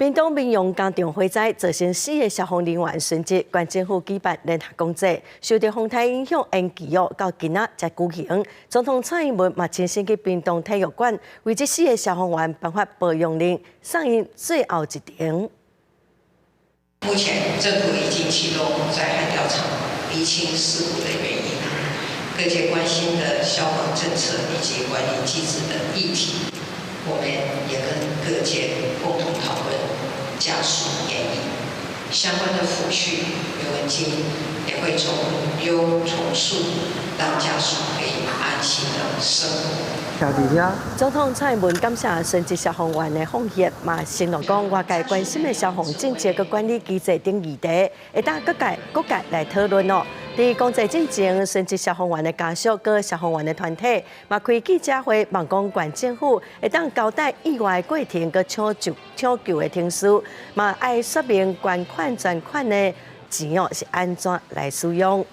屏東民雄工廠火災造成四个消防人員殉職，縣政府舉辦聯合公祭，受著風颱影響延期哦，到今仔才舉行。總統蔡英文嘛親身去屏東體育館，為這四个消防員頒發褒揚令，送𪜶最後一程。目前政府已經啟動災害調查，釐清事故的原因，各界關心的消防政策以及管理機制等議題，我們也跟各界共同討論，加速研議相關的撫恤慰問金，也會從優從速，讓家屬可以安心的生活。總統蔡英文感謝殉職消防員的奉獻，嘛承諾講外界關心的消防政策佮管理機制等議題，會當各界來討論哦。佇公祭進前，殉職消防員的家屬佮消防員的團體，嘛開記者會，望講縣政府會當交代意外過程佮搶救的程序，嘛愛說明捐款專款的錢哦是按怎來使用。